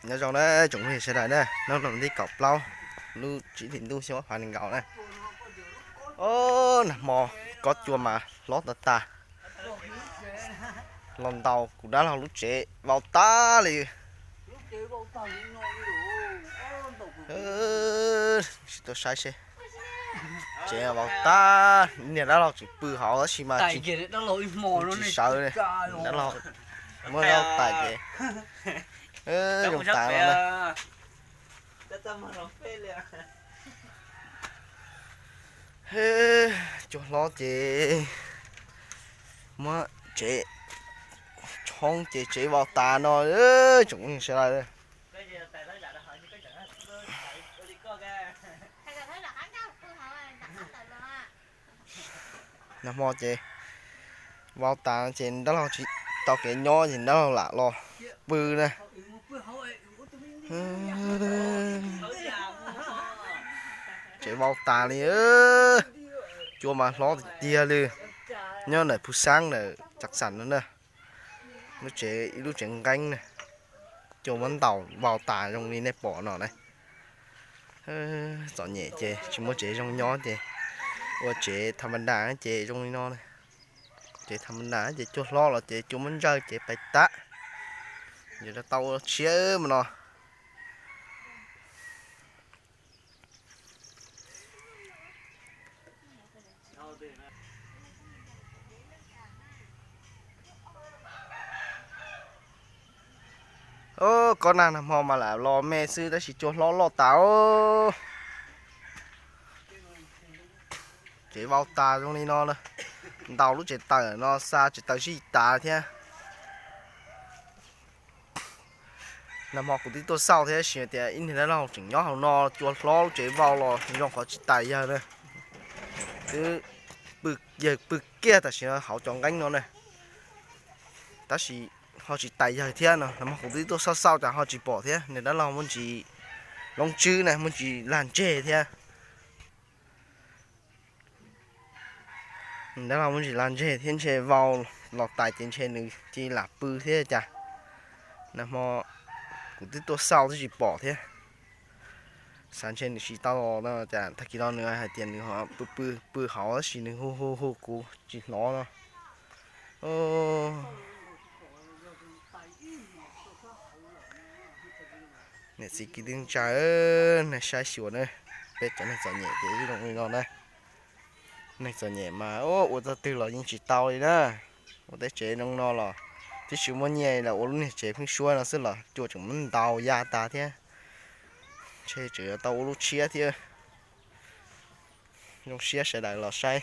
Nyob zoo na tsoom phooj ywg sawv daws na, hnub no hnub tim kaum plaub lub tsib hlis ntuj xyoo ob phav nees nkaum na. O, nag hmo kob cua mas hlob tas tas. Los ntaus kuv dab laug lub tsev vau tas li. Sim tuaj saib seb. Tsev vau tas, niag dab laug tseem pw hauv tab sis mas tsis sawv li. Dab laug muab dab laug tais ces zoo tas no na. Cua hlob ces muab tsev tshoob ces tsev vau tas no, tsoom sawv daws. Nag hmo ces vau tas ces dab laug tsis tau kev nyob ces dab laug lam los pw na. Tsev vau tas li, cua mas hlob tiag tiag li. Nyob ntawm Phu Xaab ntawm Cam Xas no na. Lub tsev, ib lub tsev nqeeb na, cua muab ntaus vau tas zoo li nej pom no na. Txom nyem ces tsis muaj tsev zoo nyob ces ua tsev tham ma das ces zoo li no na. Tsev tham ma das ces cua hlob los ces cua muab ntsawj ces pais tas. Yuav rau tau ua tshiab mas no. Kob nag nag hmo mas lam los me xwb tab sis cua hlob loj tas os. Tsev vau tas zoo li no lawm. Ntaus lub tsev tawm no xa tsev tawm zij tas thiab. Nag hmo kuv twb tuaj xauj thiab sis tias ib niag dab laug tseem nyob hauv no cua hlob lub tsev vau los zoo qhov tsis tais yawg na. Twb pw, yawg pw kiag tam sim no hauv cov nqeeb no na. Tab sis ho tsis tais yawg thiab no, nag hmo kuv twb tuaj xauj xauj cas ho tsis pom thiab. Niag dab laug muaj ntsis loob tswb na, muaj ntsis lag ntseg thiab. Dab laug muaj ntsis lag ntseg thiab ntshe vau los tais ces ntshe nws cia li lam pw thiab cas. Nag hmo kuv twb tuaj xauj twb tsis pom thiab. Xav ntshe nws tsis tau los no cas tag kis no nws hais tias nws pw pw hauv tab sis nws hu hu hu kuv tsis hnov no. Niam txiv kwv tij neej tsa, nej saib xyuas na, peb cov neeg txom nyem ces zoo li no na. Neeg txom nyem mas ua txog twg los yeej tsis tau li na. Ua tej tsev zoo no los twb tsis muaj nyiaj los ua lub niag tsev pheeb suab no xwb los cua tseem muab ntaus ya tas thiab. Ntshe tseem yuav tau ua lub tshiab thiab. Zoo siab sawv daws los saib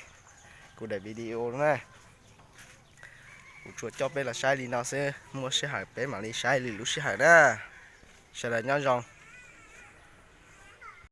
kuv daim video na. Kuv tsuas coj peb los saib li no xwb, muaj sij hawm peb mam li saib lwm lub sij hawm na. Sawv daws nyob zoo.